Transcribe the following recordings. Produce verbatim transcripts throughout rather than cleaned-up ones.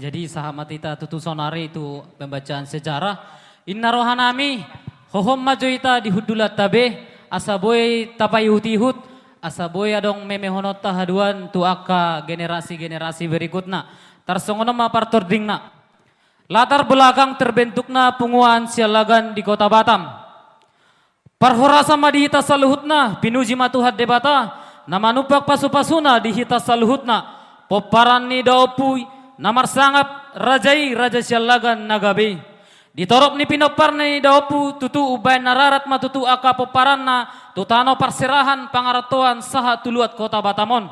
Jadi sahat ma hita tutu saonari tu pembacaan sejarah. Inna rohanami, hohom ma jo hita di hundulanta be, asa boi tapaihut-ihut, asa boi adong memehononta haduan tu angka generasi-generasi berikutna. Tarsongon on ma partordingna. Latar belakang terbentukna punguan Siallagan di Kota Batam. Parhorasan ma di hita saluhutna, pinuji ma Tuhan Debata, na manumpak pasu-pasuna di hita saluhutna, pomparan ni daompu na marsangap raja i, Raja Siallagan na gabe i. Di torop ni pinompar ni daompu, tutu umbahen na rarat ma tutu angka pomparanna tu tano parserahan, pangarantoan sahat tu luat Kota Batam on.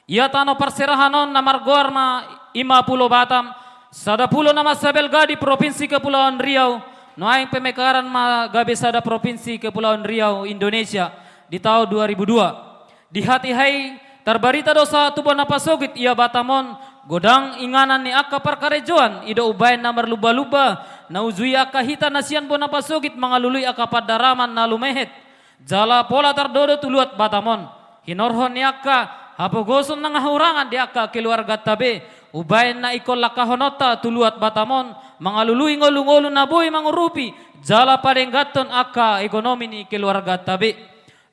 Ia tano parserahan on na margoar ma i ma Pulo Batam, sada pulo na mansai balga di Provinsi Kepulauan Riau, nuaeng pemekaran ma gabe sada Provinsi Kepulauan Riau Indonesia di taon dua ribu dua. Di hatiha i tarbarita do sahat tu bona pasogit ia Batam on, godang inganan ni angka parkarejoan, i do umbahen na marlumba-lumba na ujui angka hita na sian bona pasogit mangalului angka pandaraman na lumehet. Jala pola tardodo tu luat Batam on. Hinorhon ni angka hapogoson nang hahurangan di angka keluarganta be, umbahen na ingkon langkahononta tu luat Batam on, mangalului ngolu-ngolu na boi mangurupi jala padengganhon angka ekonomi ni keluarganta be.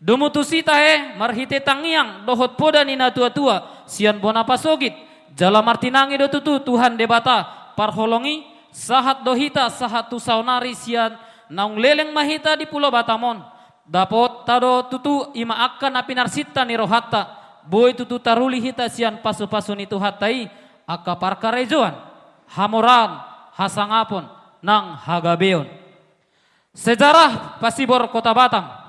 Domu tusi tahe marhite tangiang dohot poda ni natua-tua sian bona pasogit, jala martinangi do tutu Tuhan Debata parholong i, sahat do hita sahat tu saonari sian naung leleng ma hita di Pulo Batam on. Dapotta do tutu i ma angka na pinarsinta ni rohanta, boi tutu taruli hita sian pasu-pasu ni Tuhanta i, angka parkarejoan, hamoraan, hasangapon, nang hagabeon. Sejarah Pasibor Kota Batam.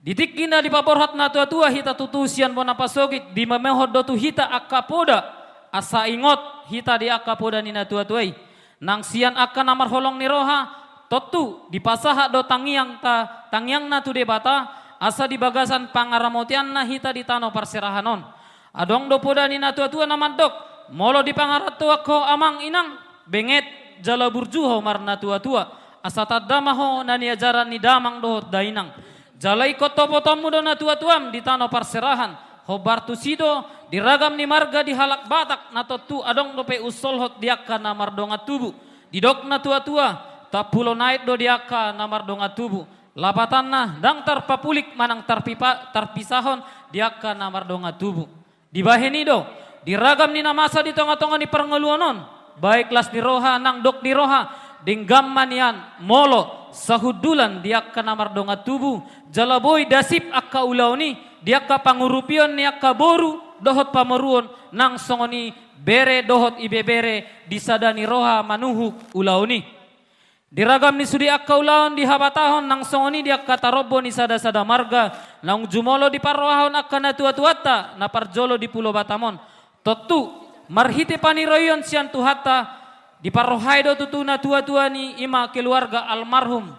Di tingki na dipaborhat natua-tua hita tutu sian bona pasogit, dimemehon do tu hita angka poda, asa ingot hita di angka poda ni natua-tua i. Nang sian angka na marholong ni roha, tontu dipasahat do tangiangta, tangiangna tu Debata, asa di bagasan pangaramotianna hita di tano parserahan on. Adong do poda ni natua-tua na mandok, molo dipangarantoan ho amang inang, benget jala burju ho marnatua-tua, asa tanda ma ho na niajaran ni damang dohot dainang. Jala ingkon topotonmu do natua-tuam di tano parserahan, hombar tusi do di ragam ni marga di halak Batak na tontu adong dope unsolhot di angka na mardongan tubu. Didok natua-tua, tampulo nait do di angka na mardongan tubu. Lapatanna, ndang tarpapulik manang tarpipa-, tarpisahon di angka na mardongan tubu. Dibahen i do, di ragam ni na masa di tonga-tonga ni parngoluon on, baik las ni roha nang dok ni roha, denggan ma nian molo sahundulan di angka na mardongan tubu, jala boi dasip angka ulaon i di angka pangurupion ni angka boru dohot pamoruon, nang songon i bere dohot ibebere di sada ni roha manuhuk ulaon i. Di ragam ni sude angka ulaon dihabatahon, nang songon i di angka tarombo ni sada-sada marga, naung jumolo diparrohahon angka natua-tuanta na parjolo di Pulo Batam on. Tontu, marhite paniroion sian Tuhanta, diparrohai do tutu natua-tua ni i ma keluarga almarhum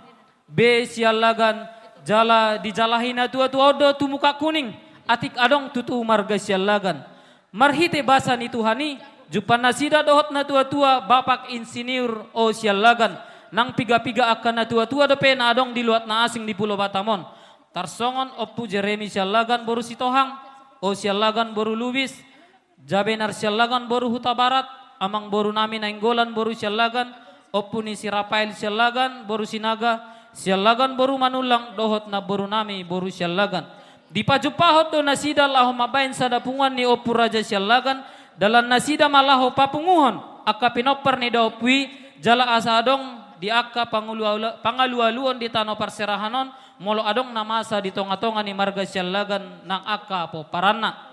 B. Siallagan, jala dijalahi natua-tua on do tu Muka Kuning, atik adong tutu marga Siallagan. Marhite basa ni Tuhan i, jumpang nasida dohot natua-tua Bapak Insinyur O. Siallagan, nang piga-piga angka natua-tua dope na adong di luat na asing di Pulo Batam on. Tarsongon Ompu Jeremy Siallagan boru Sitohang, O. Siallagan boru Lubis, Jabenar Siallagan boru Hutabarat, amangboru nami Nainggolan boru Siallagan, Ompu ni si Rafael Siallagan boru Sinaga, Siallagan boru Manullang dohot namboru nami boru Siallagan. Dipajumpahon do nasida laho mambahen sada punguan ni Ompu Raja Siallagan, dalan nasida ma laho papunguhon angka pinompar ni daompu i, jala asa adong di angka pangulu-, pangalu-aluon di tano parserahan on, molo adong na masa di tonga-tonga ni marga Siallagan nang angka pomparanna.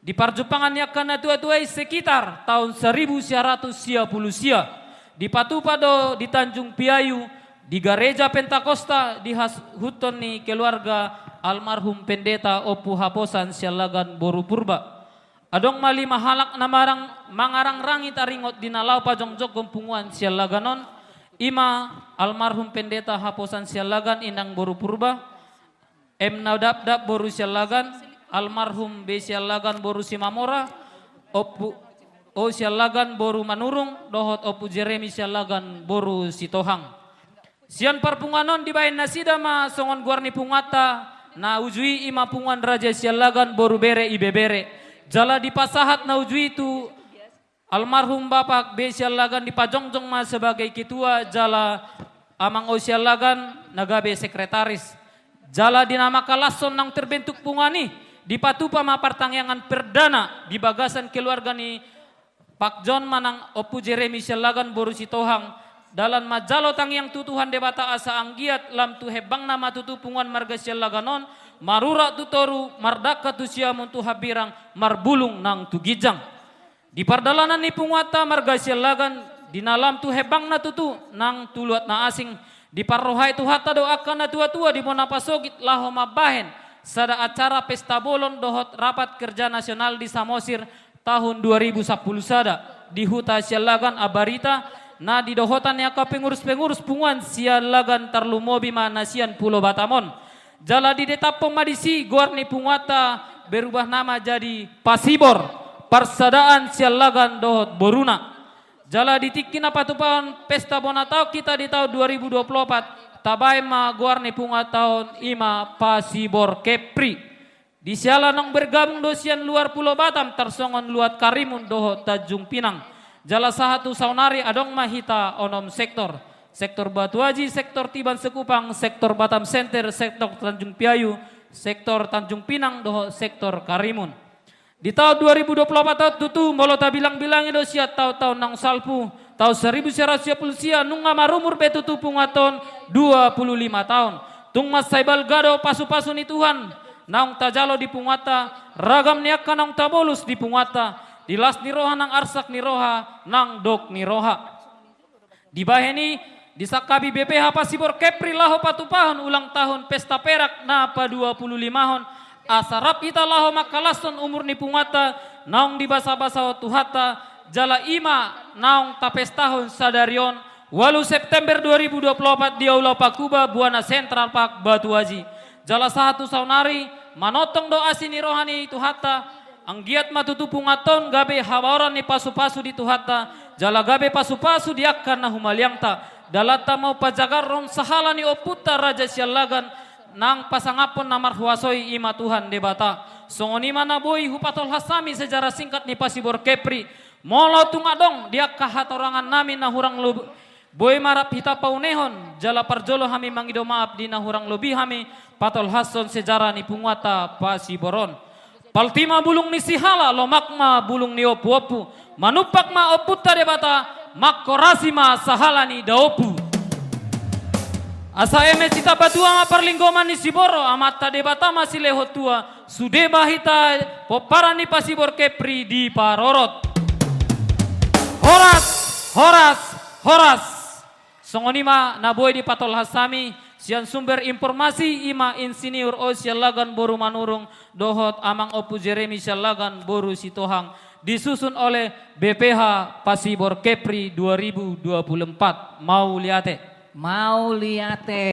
Di parjumpangan ni angka natua-tua i sekitar taon saribu sia ratus sia pulu sia, dipatupa do di Tanjung Piayu, di Gareja Pentakosta, dihasuhuthon ni keluarga almarhum Pendeta Ompu Haposan Siallagan boru Purba. Adong ma lima halak na marang-, mangarangrangi taringot di na laho pajongjonghon punguan Siallagan on, i ma almarhum Pendeta Haposan Siallagan inang boru Purba, M. Nadapdap boru Siallagan, almarhum B. Siallagan boru Simamora, Ompu O. Siallagan boru Manurung, dohot Ompu Jeremy Siallagan boru Sitohang. Sian parpunguan on dibahen nasida ma songon goar ni punguanta na uju i, i ma punguan Raja Siallagan boru Bere Ibebere. Jala dipasahat na uju i tu Almarhum Bapak B. Siallagan dipajongjong ma sebagai ketua jala Amang O. Siallagan na gabe sekretaris. Jala di na mangkalashon naung terbentuk punguan i, dipatupa ma partangiangan perdana di bagasan keluarga ni Pak John manang Ompu Jeremy Siallagan boru Sitohang, dalan manjalo tangiang tu Tuhan Debata asa anggiat lam tu hembangna ma tutu punguan marga Siallagan on, marurat tu toru, mardangka tu siamun, tu hambirang, marbulung nang tu ginjang. Di pardalanan ni punguanta marga Siallagan, di na lam tu hembangna tutu nang tu luat na asing, diparrohai Tuhanta do angka natuatua di bona pasogit laho mambahen sada acara pesta bolon dohot rapat kerja nasional di Samosir tahun dua ribu sapuluh sada di huta Siallagan Ambarita, na di dohotan ni angka pengurus-pengurus punguan Siallagan, tarlumobi ma na sian Pulo Batam on. Jala didetaphon ma disi goar ni punguanta, berubah nama jadi Pasibor, Parsadaan Siallagan dohot boruna. Jala di tingki na patupahon pesta bona taon hita di taon dua ribu dua puluh opat, tabaen ma goar ni punguanta on, i ma Pasibor Kepri. Di siala naung bergabung do sian luar Pulo Batam, tarsongon luat Karimun dohot Tanjung Pinang. Jala sahat tu saonari adong ma hita onom sektor. Sektor Batu Aji, sektor Tiban Sekupang, sektor Batam Center, sektor Tanjung Piayu, sektor Tanjung Pinang dohot sektor Karimun. Di taon dua ribu dua puluh opat on tutu, molo tabilang-bilangi do sian taon-taon naung salpu, taon saribu sia ratus sia pulu sia, nunga marumur be tutu punguanta on dua pulu lima taon. Tung mansai balga do pasupasu ni Tuhan naung tajalo di punguanta, ragam ni angka naung tabolus di punguanta, di las ni roha nang arsak ni roha nang dok ni roha. Dibahen i, disangkapi B P H Pasibor Kepri laho patupahon ulang tahun pesta perak na paduapululimahon, asa rap hita laho mangkalashon umur ni punguanta naung dibasabasahon Tuhanta, jala i ma naung tapestahon sadari on, ualu September dua ribu dua puluh opat, di Aula Pakuba, Buana Central Park, Batu Aji. Jala sahat tu saonari, manongtong do asi ni roha ni Tuhanta, anggiat ma tutu punguanta on gabe habaoran ni pasupasu di Tuhanta, jala gabe pasupasu di angka na humaliangta. Dalanta ma pajagarhon sahala ni ompunta Raja Siallagan, nang pasangaphon na marhuaso i, i ma Tuhan Debata. Songon i ma na boi hupatolhas hami sejarah singkat ni Pasibor Kepri. Molo tung adong di angka hatorangan nami na hurang lobi, boi ma rap hita paunehon, jala parjolo hami mangido maaf di na hurang lobi hami patolhashon sejarah ni punguanta Pasibor on. Palti ma bulung ni sihala, lomak ma bulung ni ompuompu, manumpak ma ompunta Debata, manghorasi ma sahala ni daompu. Asa eme sitamba tua ma parlinggoman ni siborok, Amanta Debata ma silehon tua, sude ma hita pomparan ni Pasibor Kepri diparorot. Horas, horas, horas. Songon i ma na boi dipatolhas hami sian sumber informasi, i ma Insinyur O. Siallagan boru Manurung dohot Amang Ompu Jeremy Siallagan boru Sitohang, disusun oleh B P H Pasibor Kepri dua ribu dua puluh empat. Mauliate. Mauliate.